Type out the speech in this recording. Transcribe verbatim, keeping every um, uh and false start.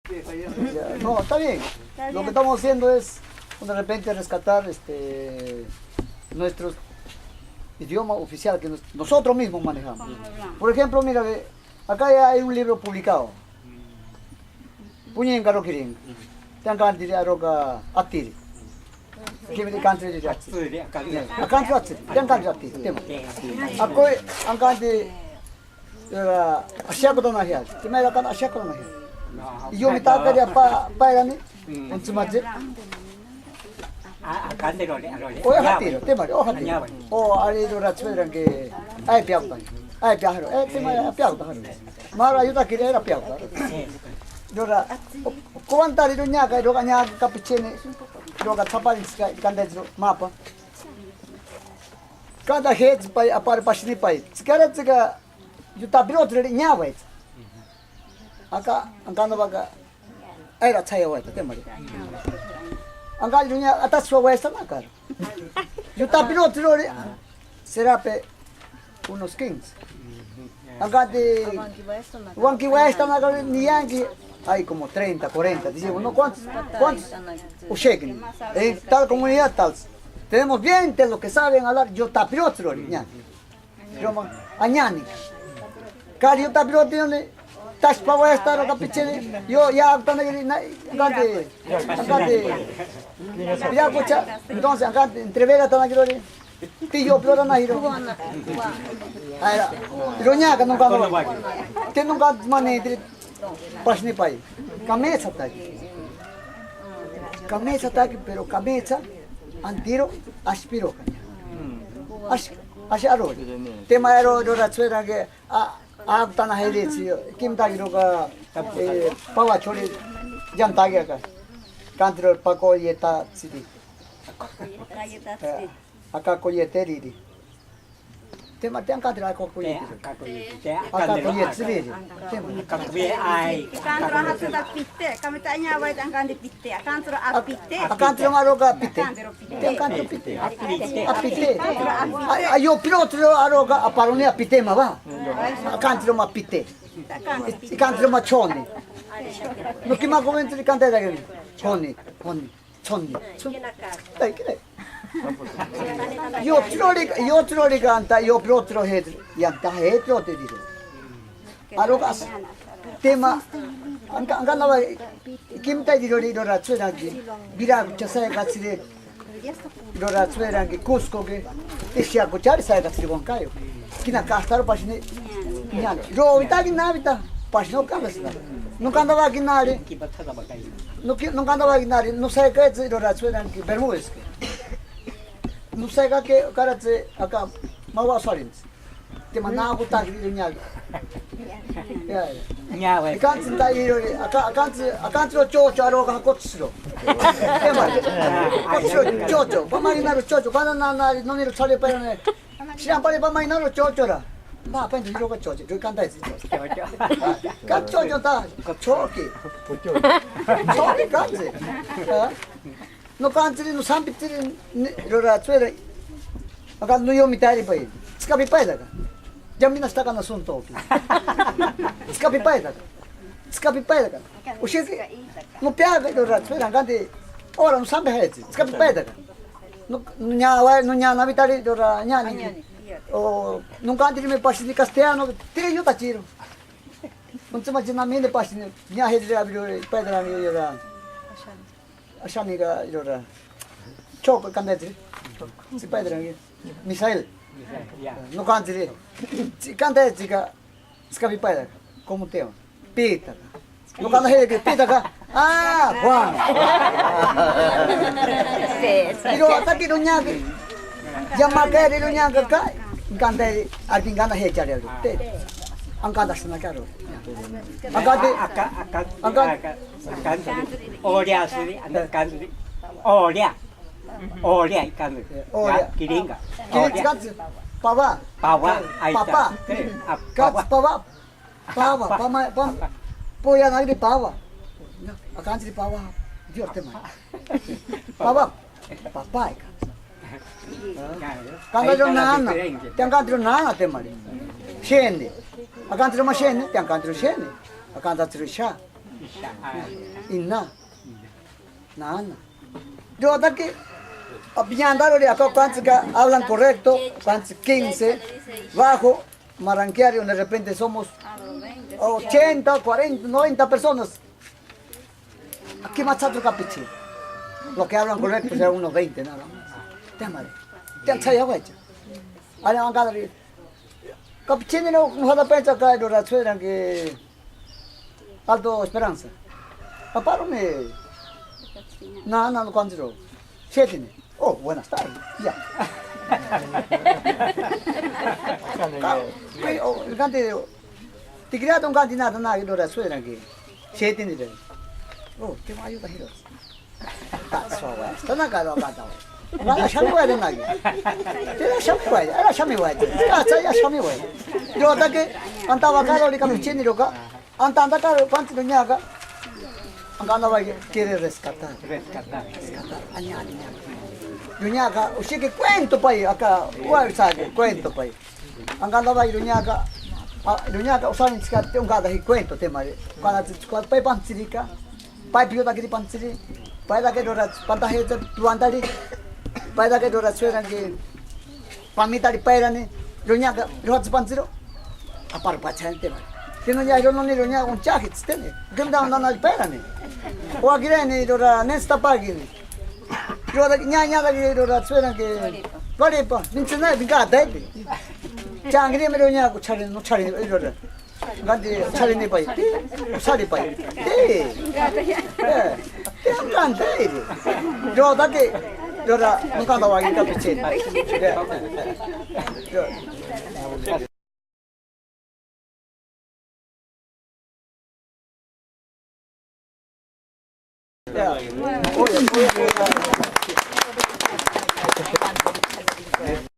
Ya, no, está bien. Lo que estamos haciendo es, de repente, rescatar este, nuestro idioma oficial que nos- nosotros mismos manejamos. Por ejemplo, mira, ve, acá ya hay un libro publicado. Puñenka Rokirin. Te ankantiri aroka atiri. Kimiri kantiri ya. Akanti atsiri. Te ankantiri atiri. Tema. Akoi ankanti era asiako tona hia. Te mera kan asiako tona hia. Yo mi tata ya pa pa era ni. Ontsimatsi. Oya hatiro, te mari, o hatiro. O ari do ratsue ranke. Ai piauta. Ai piaharo. Eh, te mari piauta haro. Mara yuta kire era piauta. Dora, kuantariro ñaka, roka ñaka kapichene, roka tsapari tsika, kandetsiro mapa. Kanta hets pai, apar pashini pai. Tsikara tsika, yuta pirot reri ñawait. Aka, ankano baka, era tsaya waita, te mari. Anka yuña, ataswa waista makaro. Yuta pirot rori, será pe unos quince. Ankati, wanki waesta na kare ni yanki, hay como treinta, cuarenta, decimos, ¿no? ¿Cuántos? ¿Cuántos? Ushekini. En tal comunidad, tal. Tenemos veinte los que saben hablar, yuta pirot rori, ña. Roma, añani. Kari yuta pirot rori, taspa waesta roka pichene, yo ya, ankati, ankati, ya, kucha, entonces, ankati, entrevera tana kirori. Ti yo pirot na hiro. Aira, iro ñaka nunca no. Te nunca mane tri pashni pai. Kametsa taki. Kametsa taki, pero kametsa antiro aspiro kanya. Ash, ash aro. Te ma aro ro ratsue ranke a, a tana hiri tsi. Kim taki roka, eh, pawa chori. Yan taki aka. Kantiro pako yeta tsiri. Aka koyeteriri. Te ma te ankantiro aka koyeteriri. Aka koyeteriri. Te aka koyeteriri. Te ma. Aka koye ai. Akantiro ahatsuta pite, kamita aña wait ankanti pite. Akantiro apite. Akantiro maroka pite. Akantiro pite. Te ankantiro pite. Apite. Apite. Apite. Ai, ayo pirotiro aroka aparoni apite ma va. Akantiro ma pite. Akantiro ma choni. No kima komento de cantera que choni, choni. Tsoni. Tsoni. Ai, kire. Yo tsirori, yo tsirori kanta, yo pirotiro hetiro. Yanta hetiro te dire. Arokas. Te ma. Anka, anka na va. Kimta dirori ro ratsue ranke. Bira kucha saya katsire. Ro ratsue ranke Cusco ke. Te sia kuchari saya katsire Huancayo. Kina kastaro pashine. Ñan. Ro vita kina vita. Pashino kabesna. Nunca andaba kinari. Nuki, nunca andaba kinari. No sé qué es ro ratsue ranke Bermúdez ke. No sé qué karatse aka mawa sorins. Te mana ko ta ri nya. Ya, ya. Nya, we. Ikantsi ta iro, aka, akantsi, akantsi ro chocho aroka kotsiro. Te ma. Kotsiro chocho. Pama ina ro chocho. Kana na, na, no ni ro chale pa ne. Siran pare pama ina ro chocho ra. Ma pa ndo iro ka chocho. Ro kanta esi chocho. Chocho. Ka chocho ta. Choki. Choki kantsi. Ha? No kantsiri, no sampitsiri, ni, ro ratsue ra. Aka no yo mitari pai. Tsika pipaitaka. Ya mina staka na sunto ki. Tsika pipaitaka. Tsika pipaitaka. Ushiki. No pia ro ratsue ra kanti. Ora no sampe haetsi. Tsika pipaitaka. No, no nya wa, no nya na mitari ro ra nya ni. O, no kantiri me pashini castellano, tiri yo tachiro. Untsima china mine pashini, nya hetiri abiro, paitara yo ra. Ashani ga irora. Choko kantetsiri. Tsi paitara ngi. Misael. No kantsiri. Tsi kantetsika. Tsika pipaitaka. ¿Cómo te llamas? Pitaka. No kanta heke pitaka. Ah, Juan. Iro ataki ro ñaki. Yamaka ri ro ñaka ka. Kanta ri akin kanta hechari ro. Te. Ankanta sina karo. Ankante. Aka, aka, aka. Kantsuri. Oria suri, anda kantsuri. Oria. Oria, kantsuri. Oria. Ya, kiringa. Kiringa, oria. Kantsuri. Pava. Pava, ahí está. Papá. Sí, ah, kantsuri pava. Pava, pama, pam. Poya nagri pava. Akantsuri pava. Dios te manda. Pava. Papá, kantsuri. Kanta yo nana. Te ankantiro nana te mari. Shende. Akantiro ma shende, te ankantiro shende. Akantatsiro sha. Ina. Nana. Yo, atake, apiñantarori, acá, cuánto que hablan correcto, cuánto quince, bajo, maranquiario, de repente somos ochenta, cuarenta, noventa personas. Aquí más otro capichín. Los que hablan correcto serán unos veinte, nada más. Te amaré. Te han echado, güey. Ahora van a dar. Capichín no, no joda pensa acá, lo rachueran que Alto Esperanza. Aparo me. No, no, no, cuánto. Siete. Oh, buenas tardes. Ya. Ka-, pe-, o, kante, tikira ton kanti na, na, lo rachueran que. Siete ni de. Oh, te va a ayudar, Hiro. Ka, so, wa. Tana ka lo ka ta, wa. Wa, shami wa de na. Te la shami wa, ala shami wa. Ka, sa ya shami wa. Yo, atake, anta wa ka lo ri ka mi chini ro ka. Anta, anta ka lo panti lo ñaka. Anga na wa quiere rescatar. Rescatar. Rescatar. Aña, aña. Lo ñaka, o sea que cuento pa ahí, acá, cuál sabe, cuento pa ahí. Anganda bai ruñaka, a, ruñaka usani tsikate ungada hi cuento te mare. Kana tsi, tsi, pai pantsirika, pai pio takiri pantsiri, pai dake dora pantaje te tuandari, pai dake dora suerange pamitari pairani, ruñaka, ruhatsi pantsiro, apar pachante mare. Tino ya ro no ni ruñaka un chahi tsitene, kenda undana pairani. O akireni dora nesta pagini. Yo da, ña, ña da que lo da suena que. Waripa. Waripa. Minchina, minga, dai. Changri me lo ña, kuchari, no chari, lo da. Gandhi, chari ni pai. Chari pai. Te. Eh. Te han gandhi. Yo da que. Yo da, nunca da wai, nunca piché. Yo.